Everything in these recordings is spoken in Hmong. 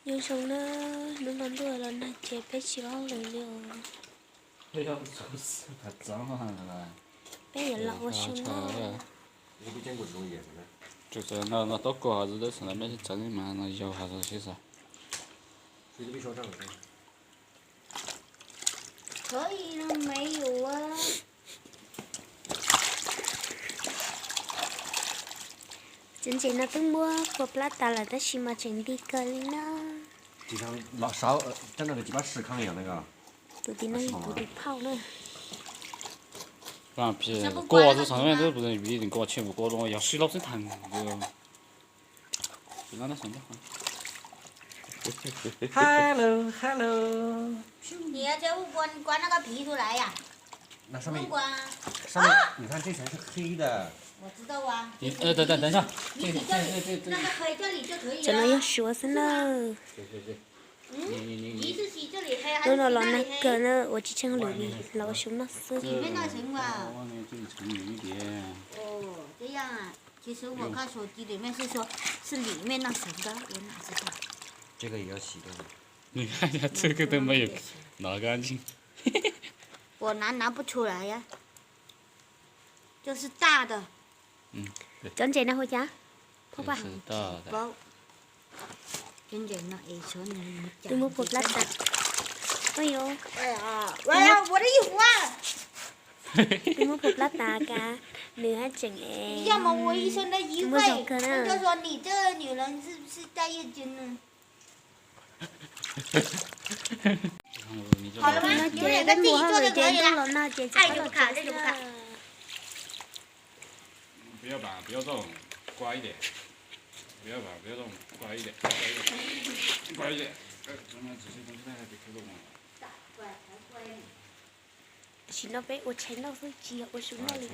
Nyob zoo na, hnub no ntuj los nag ces peb tsis ua hauj lwm li os. Peb yuav los ua su na. Tsuas no taub kua hov txog ntawd, mej txawv li mas no yau hov txog sib xav. Cov ntses no twb muab pua plab tas lawm tab sis mas tseem nti kawg li na. Tus tim no yog kuv tus phauj na. Kua txog xav, kua tseem kua yog sib laub xwb thaum. Hello, hello. Cov no yog suav xwb na. Hnub no los nag kawg na, ua tsis tsheej lwm li, los ua su noj xwb. Cov ntses no hu cas? Twb muab pua plab tas. Twb muab pua plab tas kav, nws haj tseem es muaj zog kawg na. No ces peb mus hauj lwm ces ntuj los nag ces tsis tau los tsev xwb. Tam sim no peb ua tshais noj xwb tsis yog ua su noj li.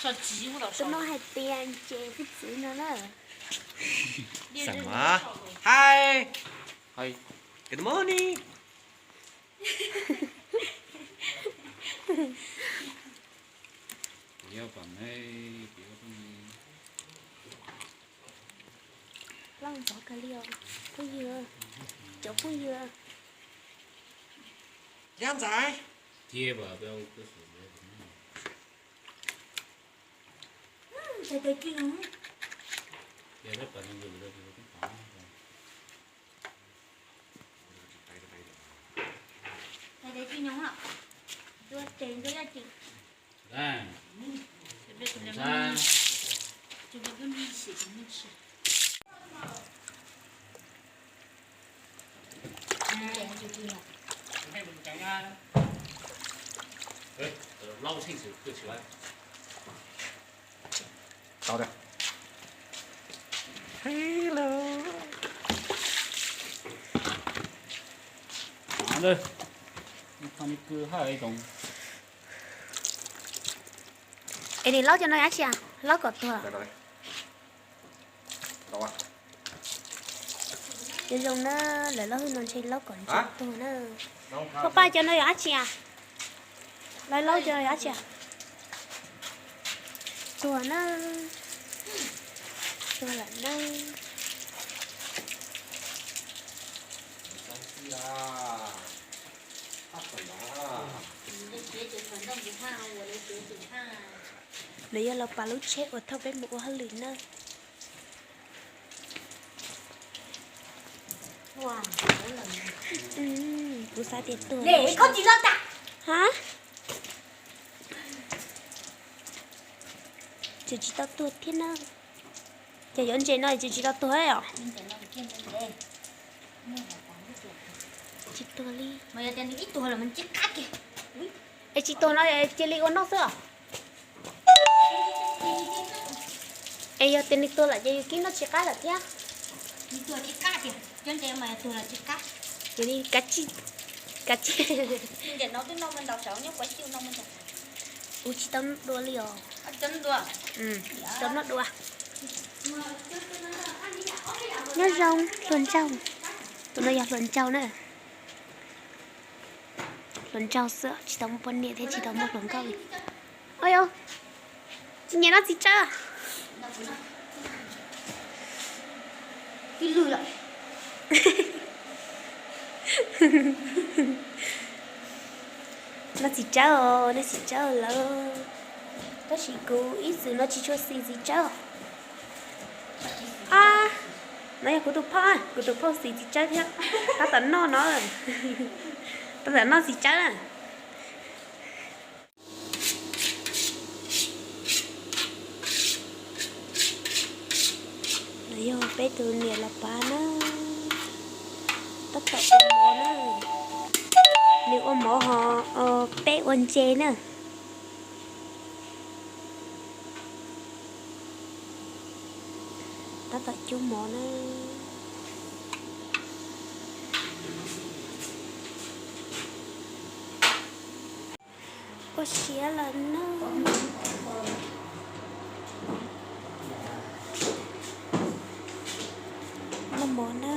Tus no hais tias ntses pub txwv no na. Xav mas. Hi. Hi. Good morning. Loj ntxov kawg li os phooj ywg, cov phooj ywg. Yab ntxaiv. Tau da. Hello. Es nim laub cov no yog dab tsi? Laub kom tuag. Cov zoo na, lawv laub hwj no ntshe laub kom ntsia tuag na. Paj paj, cov no yog dab tsi? Lawv laub cov no yog dab tsi? Tuag na. Tuag lawm na. Lawv yog los pas lub tsheb uas thauj peb mus ua hauj lwm na. Kuv xav tias tuag. Ha? Ces tsis tau tuag thiab na. Ces yuav ntses no ces tsis tau tuag os. Tsis tuag li. Es tsis tuag no cia li ua noj xwb os. Es yog tias nws tuag lawm ces yus kib noj tsis qab lawm thiab. Ces li kav tsij, kav tsij. Ua tsis tau noj dua li os. Tsis tau noj dua. Nyob zoo hluas nraug. Tus no yog hluas nraug na. Hluas nraug xwb, tsis tau muaj poj niam thiab tsis tau muaj hluas nkauj li. Oj yog, tsis nyiam noj txiv tsawb. Noj txiv tsawb os, noj txiv tsawb lawm. Tab sis kuv ib txwm no tsis tshua xis txiv tsawb. A, no yog kuv tus phauj, kuv tus phauj xis txiv tsawb thiab. Tab tom noj no, tab tom noj txiv tsawb na. No yog peb tus niam los pav na, tab tom ua mov na. Nws ua mov ho peb ua ntse na. Tab tom cub mov na. Ua siav lawm na. Noj mov na.